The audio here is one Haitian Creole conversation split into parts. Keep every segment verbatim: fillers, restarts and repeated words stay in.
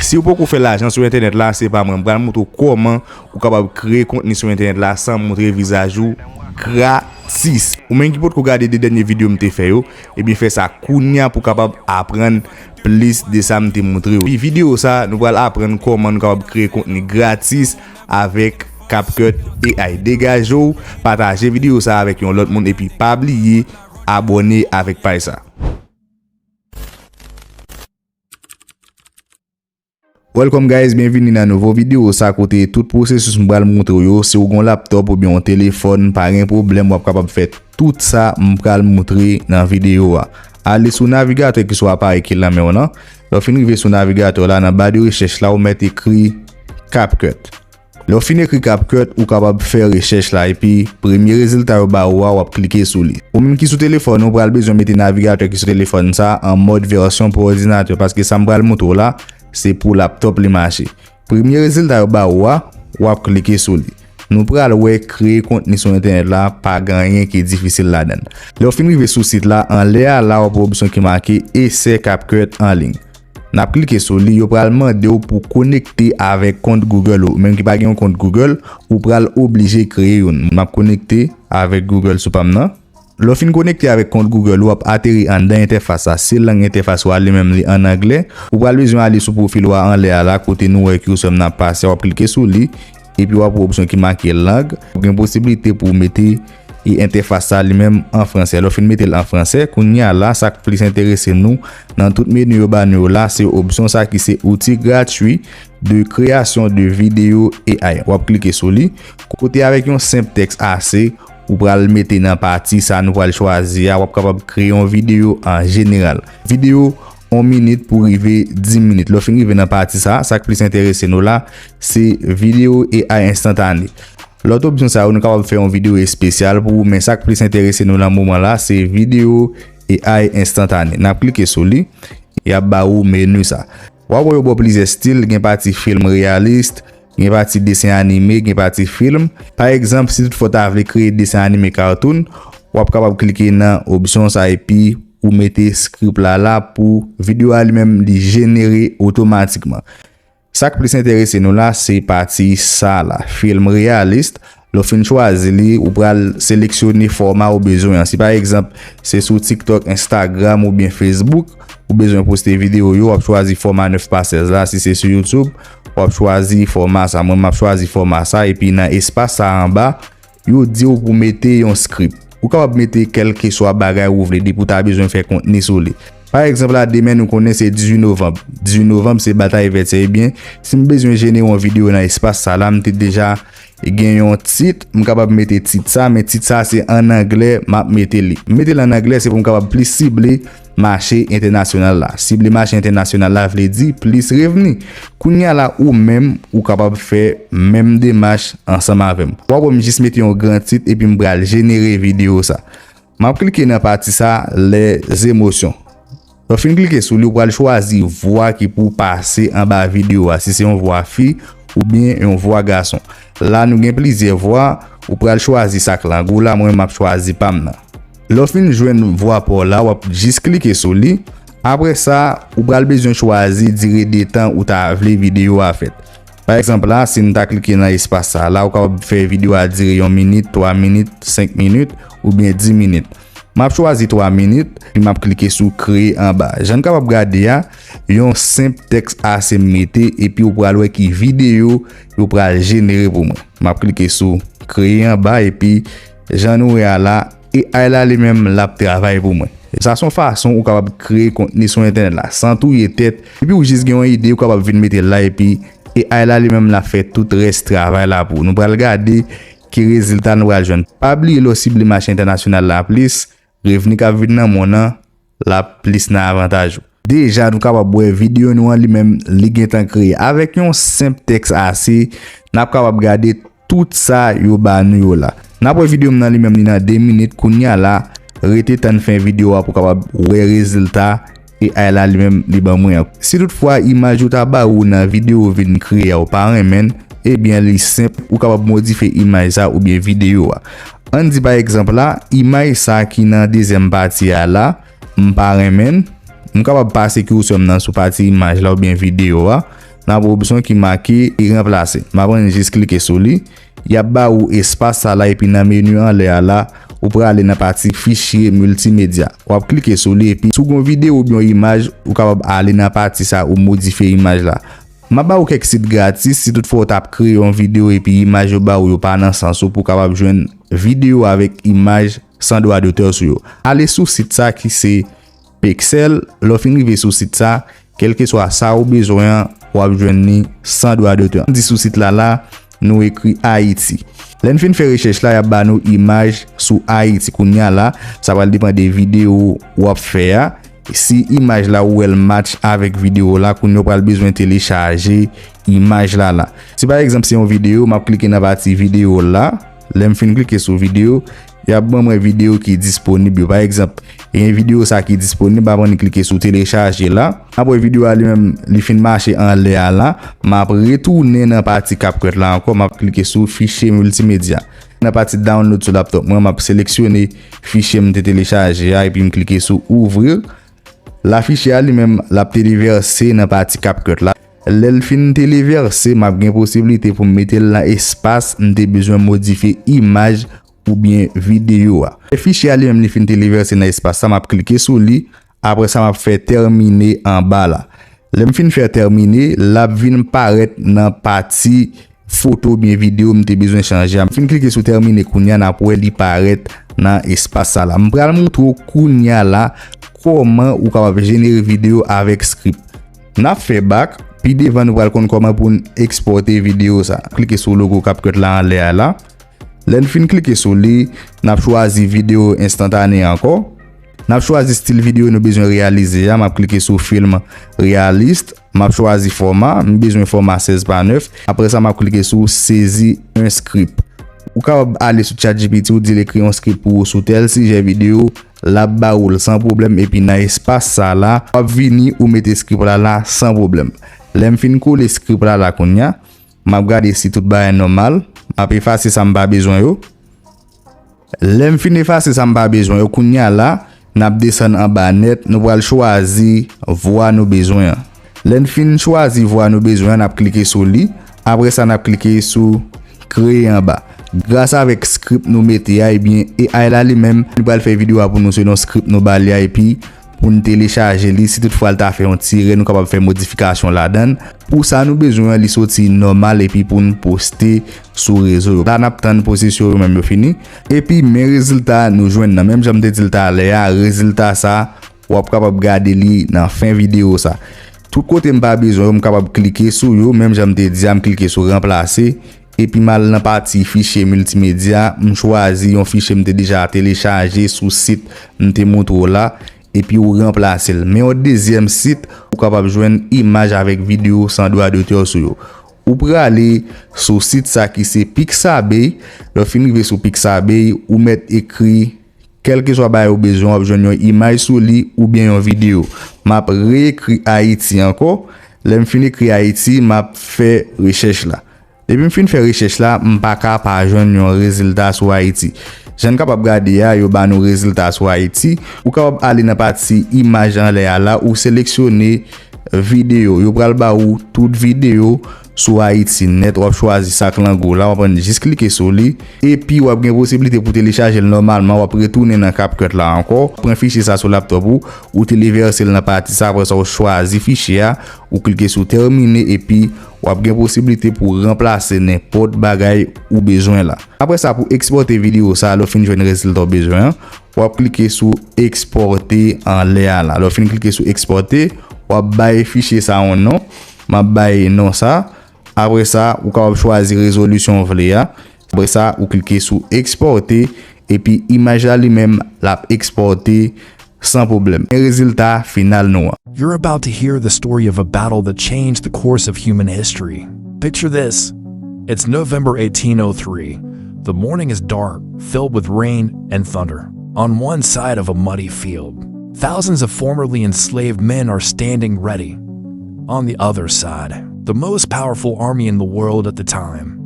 Si w poko fè lajan sou entènèt la, se pa mwen. M pral montre w kòman ou kapab kreye kontni sou entènèt la san montre vizaj ou gratis. Ou menm ki potko gade de dènye videyo m te fè yo, ebyen fè sa kounye a pou w kapab aprann plis de sa m te montre w. Epi videyo sa, nou pral aprann kòman nou kapab kreye kontni gratis avèk CapCut A I. Degaje w, pataje videyo sa avèk yon lòt moun epi pa bliye abòne avèk paj sa. Welcome guys, byenvini nan nouvo videyo sa kote tout pwosesis m pral montre w yo, si w gon laptop oubyen yon telefòn, pa gen pwoblèm, w ap kapab fè tout sa m pral montre nan videyo a. Ale sou navigatè ki sou aparèy ki lan men w lan. Lè w fin rive sou navigatè w la, nan ba de rechèch la, ou mèt ekri CapCut. Lè w fin ekri CapCut, ou kapab fè rechèch la, epi premye rezilta yo ba ou a, w ap klike sou li. Ou menm ki sou telefòn, ou pral bezwen mete navigatè ki sou telefòn sa an mòd vèsyon pou òdinatè, paske sa m pral montre w la, se pou laptop li mache. Premye rezilta yo ba ou a, w ap klike sou li. Nou pral wè kreye kontni sou entènèt la, pa gen anyen ki difisil ladan l. Lè w fin rive sou sit la, anlè a la, w ap wè opsyon ki make Essaie CapCut en ligne. N ap klike sou li, yo pral mande w pou konekte avèk kont Google ou. Menm ki pa gen yon kont Google, ou pral oblije kreye youn. M ap konekte avèk Google sou pa m nan. Lè w fin konekte avèk kont Google ou, w ap ateri anndan entèfas la. Se lang entèfas ou a, li menm li ann anglè. Ou pral bezwen ale sou pwofil ou a anlè a la, kote nou wè ki ou sèm nan ap pase, w ap klike sou li, epi w ap wè opsyon ki make lang. Ou gen posiblite pou w mete e entèfas sa li menm an fransè. Lè w fin mete l an fransè, kounye a la, sa k plis enterese nou nan tout meni yo ba nou yo la, se opsyon sa ki se outil gratuit de création de vidéo A I. W ap klike sou li. Kote avèk yon senp tèks ase, ou pral mete nan pati sa nou pral chwazi a, w ap kapab kreye yon videyo an jeneral. Videyo yon minit pou rive dis minit. Lè w fin rive nan pati sa, sa k plis enterese nou la, se videyo A I enstantane. Lòt opsyon sa yo, nou kapab fè yon videyo espesyal pou ou, men sa k plis enterese nou nan moman la, se videyo A I enstantane. N ap klike sou li, y ap ba ou meni sa. W ap wè yo ba w plizyè estil, gen pati fim reyalis, gen pati desen anime, gen pati fim. Pa egzanp, si toutfwa w ta vle kreye desen anime cartoon, w ap kapab klike nan opsyon sa epi ou mete script la la pou videyo a li menm li jenere otomatikman. Sa k plis enterese nou la, se pati sa la, fim reyalis. Lè w fin chwazi li, ou pral seleksyone fòma ou bezwen an. Si pa egzanp, se sou TikTok, Instagram oubyen Facebook, ou bezwen poste videyo yo, w ap chwazi fòma nèf pa sèz la. Si se sou YouTube, w ap chwazi fòma sa. Mwen, m ap chwazi fòma sa. Epi nan espas sa anba, yo di w pou mete yon script. Ou kapab mete kèlkeswa bagay ou vle, depi w ta bezwen fè kontni sou li. Pa egzanp la, demen nou konnen se dizuit novanm. Dizuit novanm se batay vèt, se ebyen, si m bezwen jenere yon videyo nan espas sa la, m te deja gen yon tit, m kapab mete tit sa, men tit sa se ann anglè, m ap mete li. M mete l ann anglè, se pou m kapab plis sible mache entènasyonal la. Sible mache entènasyonal la vle di plis revni. Kounye a la, ou menm, ou kapab fè menm demach ansanm avè m. W ap wè m jis mete yon gran tit epi m pral jenere videyo sa. M ap klike nan pati sa, les émotions. Lè w fin klike sou li, ou pral chwazi vwa ki pou pase anba videyo a, si se yon vwa fi oubyen yon vwa gason. La, nou gen plizyè vwa, ou pral chwazi sa k lan gou la, mwen, m ap chwazi pa m nan. Lè w fin jwenn vwa pa w la, w ap jis klike sou li. Apre sa, ou pral bezwen chwazi dire de tan ou ta vle videyo a fèt. Pa egzanp la, si m ta klike nan espas sa la, ou kapab fè videyo a dire yon minit, twa minit, senk minit, oubyen dis minit. M ap chwazi twa minit, epi m ap klike sou kreye anba. Jan n kapab gade a, yon senp tèks ase m mete, epi ou pral wè ki videyo yo pral jenere pou mwen. M ap klike sou kreye anba, epi jan nou wè a la, A I la li menm l ap travay pou mwen. Sa se yon fason ou kapab kreye kontni sou entènèt la, san touye tèt. Epi ou jis gen yon ide, ou kapab vin mete l la, epi A I la li menm l ap fè tout rès travay la pou ou. Nou pral gade ki rezilta nou pral jwenn. Pa bliye lè w sible mache entènasyonal la plis, revni k ap vin nan men w nan, l ap plis nan avantaj ou. Deja, nou kapab wè videyo nou an li menm, li gentan kreye. Avèk yon senp tèks ase, n ap kapab gade tout sa yo ba nou yo la. N ap wè videyo m nan li menm, li nan de minit. Kounye a la, rete tann fen videyo a pou w kapab wè rezilta A I la li menm li ban mwen an. Si toutfwa imaj yo ta ba ou nan videyo ou vin kreye a ou pa renmen l, ebyen li senp, ou kapab modifye imaj sa oubyen videyo a. Ann di pa egzanp la, imaj sa ki nan dezyèm pati a la, m pa renmen l. M kapab pase kirsè m nan sou pati imaj la oubyen videyo a. nan opsyon ki make e ranplase. M ap annik jis klike sou li. Y ap ba ou espas sa la epi nan meni anlè a la, ou prale nan pati fichye miltimedya. W ap klike sou li epi si w gen yon videyo oubyen yon imaj, ou kapab ale nan pati sa ou modifye imaj la. M ap ba ou kèk sit gratis si toutfwa w t ap kreye yon videyo epi imaj yo ba ou yo pa nan sans ou pou w kapab jwenn videyo avèk imaj san dwa dotè sou yo. Ale sou sit sa ki se Pexels, lè w fin rive sou sit sa, kèlkeswa sa ou bezwen an, w ap jwenn li san dwa dotè. Ann di sou sit la la, nou ekri Ayiti. Lè n fin fè rechèch la, y ap ba nou imaj sou Ayiti. Kounye a la, sa pral depann de videyo w ap fè a. Si imaj la ou wè l match avèk videyo la, kounye a w pral bezwen telechaje imaj la la. Si pa egzanp se yon videyo, m ap klike nan pati videyo la. Lè m fin klike sou videyo, y ap ban mwen videyo ki disponib yo. Pa egzanp, gen videyo sa ki disponib, m ap annik klike sou telechaje la. Apre videyo a li menm, li fin mache anlè a la, m ap retounen nan pati CapCut la ankò, m ap klike sou fichye miltimedya. Nan pati download sou laptop mwen, m ap seleksyone fichye m te telechaje a epi m klike sou ouvrir. La fichye a li menm, l ap televèse nan pati CapCut la. Lè l fin televèse, m ap gen posiblite pou m mete l nan espas m te bezwen modifye imaj oubyen videyo a. Lè fichye a li menm li fin televèse nan espas sa, m ap klike sou li. Apre sa, m ap fè tèmine anba la. Lè m fin fè tèmine, l ap vin parèt nan pati foto oubyen videyo m te bezwen chanje a. M fin klike sou tèmine kounye a, n ap wè li parèt nan espas sa la. M pral montre w kounye a la kòman ou kapab jenere videyo avèk script. N ap fè back, pi devan nou pral konn kòman pou n ekspòte videyo sa. Klike sou logo CapCut la anlè a la. Lè n fin klike sou li, n ap chwazi videyo enstantane ankò. N ap chwazi stil videyo nou bezwen reyalize a. M ap klike sou film realist. M ap chwazi fòma. M bezwen fòma sèz pa nèf. Apre sa, m ap klike sou sezi yon script. Ou kapab ale sou ChatGPT, ou di l ekri yon script pou ou sou tèl sijè videyo. L ap ba ou l san pwoblèm. Epi nan espas sa la, w ap vini ou mete script la la san pwoblèm. Lè m fin kole script la la kounye a, m ap gade si tout bagay nòmal. M ap efase sa m pa bezwen yo. Lè m fin efase sa m pa bezwen yo, kounye a la, n ap desann anba nèt, nou pral chwazi vwa nou bezwen an. Lè n fin chwazi vwa nou bezwen an, n ap klike sou li. Apre sa, n ap klike sou kreye anba. Gras avèk script nou mete a, ebyen, A I la li menm, li pral fè videyo a pou nou selon script nou ba li a, epi pou n telechaje li, si toutfwa l ta fè yon ti erè, nou kapab fè modifikasyon ladan l. Pou sa nou bezwen an, li soti nòmal epi pou n poste sou rezo yo. La n ap tann pwosesyon yo menm yo fini. Epi men rezilta nou jwenn nan. Menm jan m te di l talè a, rezilta sa, w ap kapab gade li nan fen videyo sa. Tout kote m pa bezwen yo, m kapab klike sou yo, menm jan m te di a, m klike sou ranplase. Epi m al nan pati fichye miltimedya, m chwazi yon fichye m te deja telechaje sou sit m te montre w la, epi ou ranplase l. Men yon dezyèm sit, ou kapab jwenn imaj avèk videyo san dwa dotè sou yo. Ou prale sou sit sa ki se Pixabay, lè w fin rive sou Pixabay, ou mèt ekri kèlkeswa bagay ou bezwen, w ap jwenn yon imaj sou li oubyen yon videyo. M ap reekri Ayiti ankò. Lè m fin ekri Ayiti, m ap fè rechèch la. Depi m fin fè rechèch la, m pa ka pa jwenn yon rezilta sou Ayiti. Jan n kapab gade a, yo ba nou rezilta sou Ayiti. Ou kapab ale nan pati imaj anlè a la, ou seleksyone videyo. Yo pral ba ou tout videyo sou Ayiti nèt. W ap chwazi sa k lan gwo la, w ap annik jis klike sou li. Epi w ap gen posiblite pou telechaje l nòmalman. W ap retounen nan CapCut la ankò. Pran fichye sa sou laptop ou, ou televèse l nan pati sa. Apre sa, ou chwazi fichye a, ou klike sou tèmine, epi w ap gen posiblite pou ranplase nenpòt bagay ou bezwen la. Apre sa, pou ekspòte videyo sa, lè w fin jwenn rezilta w bezwen an, w ap klike sou ekspòte anlè a la. Lè w fin klike sou ekspòte, w ap bay fichye sa yon non. M ap bay non sa. Apre sa, ou kapab chwazi rezolisyon w vle a. Apre sa, ou klike sou ekspòte, epi imaj la li menm, l ap ekspòte san pwoblèm. Men rezilta final nou an. You're about to hear the story of a battle that changed the course of human history. Picture this. It's November eighteen oh three. The morning is dark, filled with rain and thunder. On one side of a muddy field, thousands of formerly enslaved men are standing ready. On the other side, the most powerful army in the world at the time,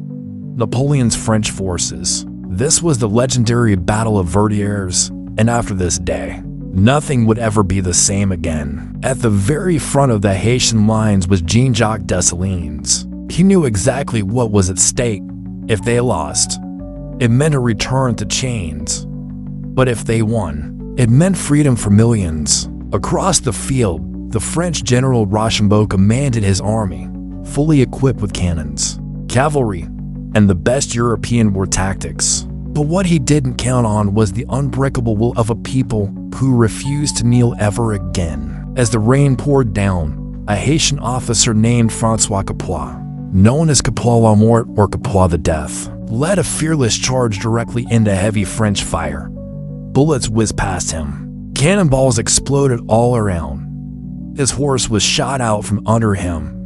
Napoleon's French forces. This was the legendary Battle of Verrières, and after this day, Nothing would ever be the same again. At the very front of the Haitian lines was Jean-Jacques Dessalines. He knew exactly what was at stake if they lost. It meant a return to chains. But if they won, it meant freedom for millions. Across the field, the French general Rochambeau commanded his army, fully equipped with cannons, cavalry, and the best European war tactics. But what he didn't count on was the unbreakable will of a people who refused to kneel ever again. As the rain poured down, a Haitian officer named Francois Capois, known as Capois la Mort or Capois the Death, led a fearless charge directly into heavy French fire. Bullets whizzed past him. Cannonballs exploded all around. His horse was shot out from under him,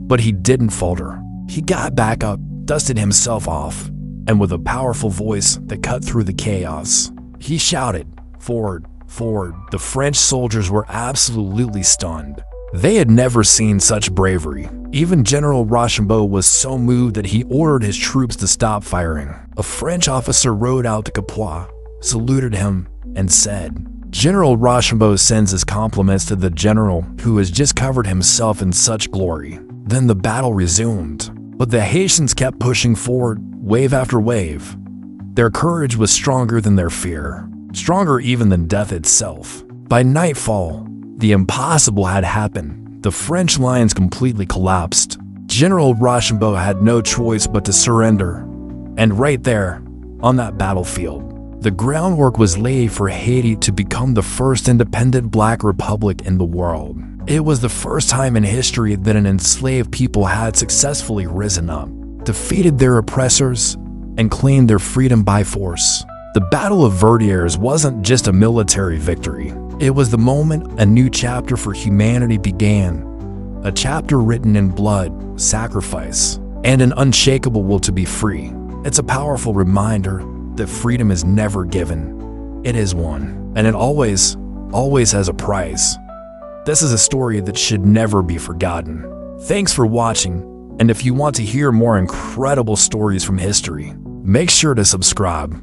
but he didn't falter. He got back up, dusted himself off, and with a powerful voice that cut through the chaos, he shouted, "Forward, forward." The French soldiers were absolutely stunned. They had never seen such bravery. Even General Rochambeau was so moved that he ordered his troops to stop firing. A French officer rode out to Capois, saluted him, and said, "General Rochambeau sends his compliments to the general who has just covered himself in such glory." Then the battle resumed, but the Haitians kept pushing forward, wave after wave. Their courage was stronger than their fear, stronger even than death itself. By nightfall, the impossible had happened. The French lines completely collapsed. General Rochambeau had no choice but to surrender. And right there, on that battlefield, the groundwork was laid for Haiti to become the first independent black republic in the world. It was the first time in history that an enslaved people had successfully risen up, defeated their oppressors, and claimed their freedom by force. The Battle of Verrières wasn't just a military victory. It was the moment a new chapter for humanity began, a chapter written in blood, sacrifice, and an unshakable will to be free. It's a powerful reminder that freedom is never given. It is won. And it always, always has a price. This is a story that should never be forgotten. Thanks for watching, and if you want to hear more incredible stories from history, make sure to subscribe.